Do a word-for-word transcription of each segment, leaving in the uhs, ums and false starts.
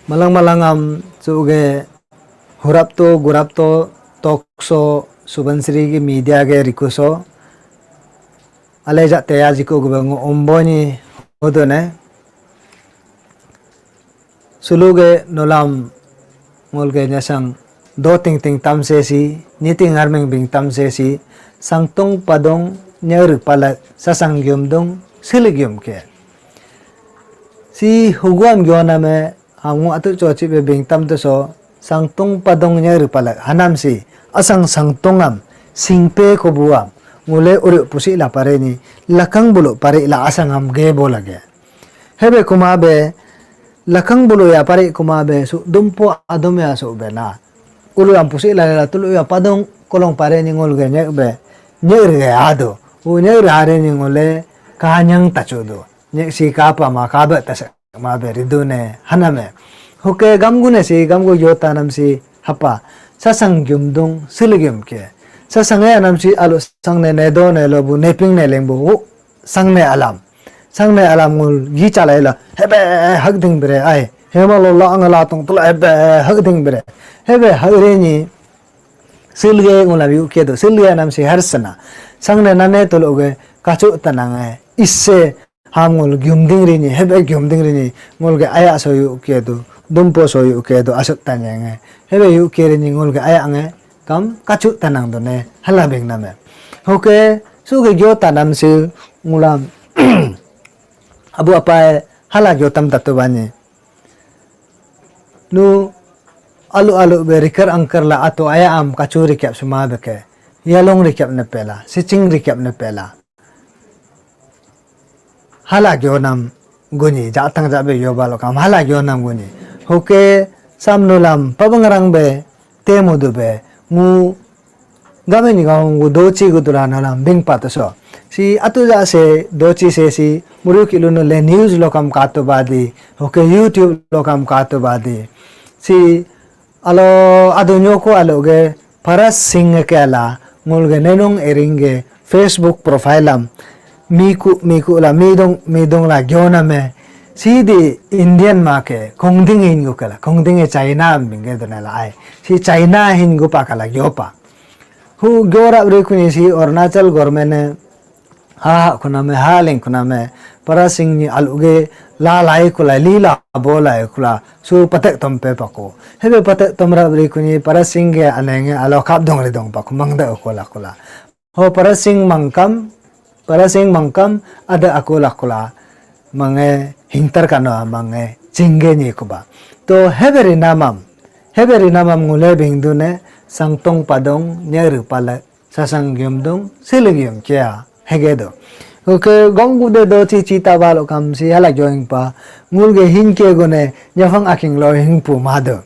Malang malang am suge hurapto gurapto talk show Subansiri ge media ge rikuso. Aleja teya jiku gubeng omboni hodone. Suluge nolam ngulge nyasang do ting ting tam sesi, nyiting arming bing tam sesi, sangtung padong nyaru palak sasang gyum dung sili gyum ke. Si huguam gyoname hamu atu chochi be bing tam tu so, sangtung padong nyaru palak hanam si, asang sangtung am, singpe kobuam, ngule uri pusi la pare ni, lakang bulu pare la asang am ge bo lage. Hebe kuma be, lakang bulu ya pare kuma be, su dumpo adom ya su be na. Ulu am pusi la la tulu ya padong kolong pare ni ngul ge nyek be, nyek re ado. U nyek re hare ni ngule kanyang tachu do. Nyek si kapa ma kabe tase ma be ridu ne haname. Huke gamgu ne si gamgu yo tanam si hapa. Sasang gyum dung sili gyum ke. Sasang e anam si alu sang ne ne do ne lo bu ne ping ne leng bu. Sangne alam. Sangne alam ngul gi chalai la. Hebe hak ding bere ai. Hema lo la angala tong tula hebe hak ding bere. Hebe hak re ni. Silge ngula yu ke do. Silge nam si harsana. Sangne nane tulu ge kachu tanang ai. Isse ham ngul gyum ding re ni. Hebe gyum ding re ni. Ngul ge aya so yu ke do. Dumpo so yu ke do. Asuk tanyang ai. Hebe yu ke re ni ngul ge aya ngai. Kam kachu tanang done hala bing name. Hoke suge gyo tanam si ngulam abu apai hala gyo tam tatu bani. Nu alu alu be rikar angkar la atu aya am kachu rikyap suma beke. Yalong rikyap ne pela, siching rikyap ne pela. Hala gyonam guni, jatang jabe yoba lokam, hala gyonam guni. Hoke samnulam pabangrang be, temu du be, ngu game ni gaung gu dochi gu dula nalam bing pataso. Si atu ja se dochi se si, muriu kilu no le news lokam katu badi, hoke YouTube lokam katu badi. Si alo adu nyoko alo ge Paras Singh ke la ngul ge nenung ering ge Facebook profile am miku miku la midong midong la gyona me si di Indian ma ke kongding hin gu kala kongding e China am bing ge dona la ai si China hin gu pa kala gyopa hu gyora bre kuni si Arunachal government ne ha ha khuname ha ling khuname Paras Singh ni alu ge la lai kula li la bo lai kula su patek tom pe pako. Hebe patek tom rap ri kuni Paras Singh ge anenge alo kap dong ri dong pako mangda ko la kula. Ho Paras Singh mangkam, Paras Singh mangkam ada aku la kula. Mange hintar kano mange chingge ni kuba. To hebe ri namam, hebe ri namam ngule bing dune sangtong padong nyeru palak. Sasang gyum dung, sili gyum kia, hege do. Oke, gong gude do chi chi ta balo kam si hala gyoing pa. Ngul ge hin ke gune, nyafang aking lo hing pu ma do.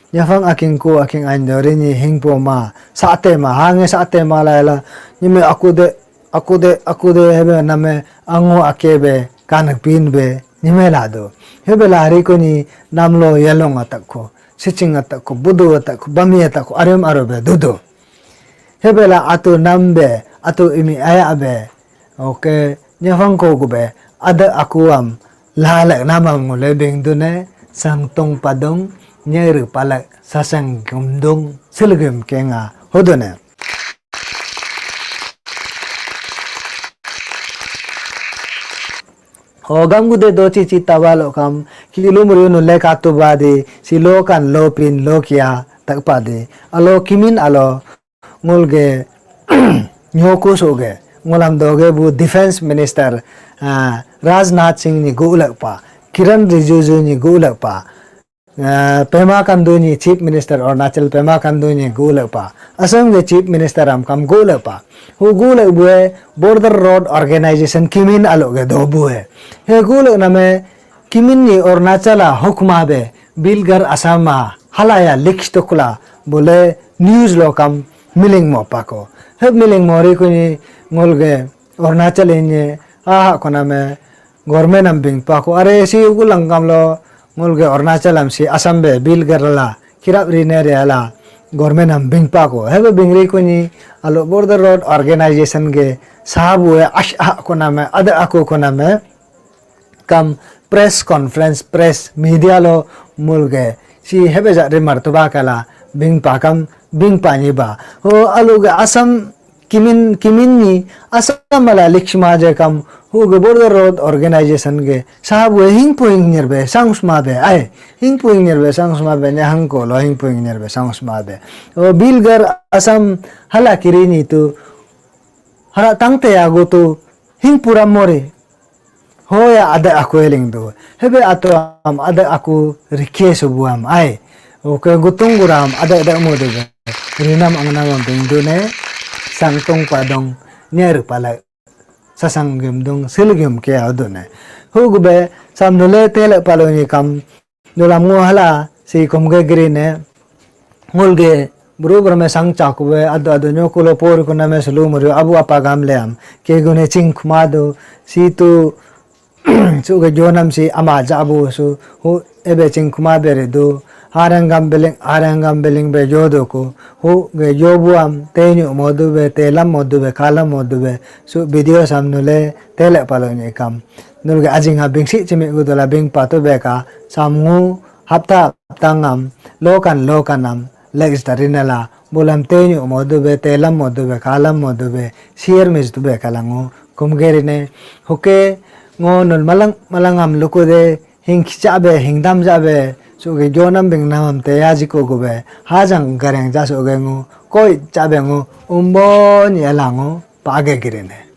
Nyafang aking ku aking ain do rini hing pu ma. Sate ma, hange sate ma la la. Nyime aku de, aku de, aku de hebe name angu ake be, kanak pin be, nyime la do. Hebe la hari ko ni nam lo yalong atak ko, siching atak ko, budu atak ko, bami atak ko, arium aro be, dudu. Hebela atu nam be, atu imi aya be. Oke, nyafang ko gube, ada aku am, lalak namam ngule bing dune, sangtong padong, nyeru palak, sasang gumdung, silgum kenga, hodune. Ho gam gude do chi chi tawa lo kam, ki ilum riu nu le katu ba di, si lo kan lo pin lo kia, tak pa di. Alo kimin alo, ngul ge nyoku so ge ngulam do ge bu defense minister, ah, Rajnath Singh ni gu lak pa, Kiran Rijiju ni gu lak pa, ah, Pema Khandu ni chief minister Arunachal Pema Khandu ni gu lak pa, Assam ge chief minister am kam gu lak pa, hu gu lak bu e border road organization kimin alo ge do bu e he gu lak name Kimin ni Arunachal a hukma be bilgar Assam a halaya likh tokla bole news lo kam miling mo pako. Heb miling mo ri kuni ngol ge Arunachal inye aha kona me government am bing pako. Are si ugu langkam lo ngol ge Arunachal am si Assam be bilgar la kirap ri ne re ala government am bing pako. Heb bing ri kuni alo border road organization ge sabu e ash aha kona me ada aku kona me kam press conference, press media lo mulge si hebe ja rimar tuba kala bingpa kam bingpa ni ba. Ho alu ge Assam kimin kimin ni Assam ala likshma je kam hu ge Border Road Organization ge sahabu hingpu hingnir be sangsma be ai hingpu hingnir be sangsma be ne hangko lo hingpu hingnir be sangsma be. O bilgar Assam hala kiri ni tu hara tangte agu tu hingpu ram mori. Hoya ada aku eling tu. Hebe atu am ada aku rikhe subuam ai. Oke gutung guram ada ada mu de. Rinam angnam am bing du ne. Sangtung padong nyer pala. Sasang gem dung sil gem ke adu ne. Hu gube sam nule tele palo ni kam. Nulam ngo hala si kumge giri ne ngulge buru buru me sang chakube adu adu nyo kulo pori kuna me sulu muri abu apa gam leam ke gune ching khuma do si tu su ge jonam si ama ja abu su hu ebe ching khuma bere do harang gam beling harang gam beling be jo do ko hu ge jo buam te nyu modu be te lam modu be kalam modu be su video sam nule tele palo ni kam nulge ajing ha bingsi chimi gu dola bing patu beka sam ngu hapta hapta ngam lokan lokan am legs tarinala bulam tenyu modube telam modube kalam modube sier mis dube kalangu kumgerine huke ngo nul malang malang am lukude hing kichabe hingdam jabe suge jonam bing namam te yajiko gube hajang gareng ja suge ngu koi chabe ngu umbon yalangu page girine.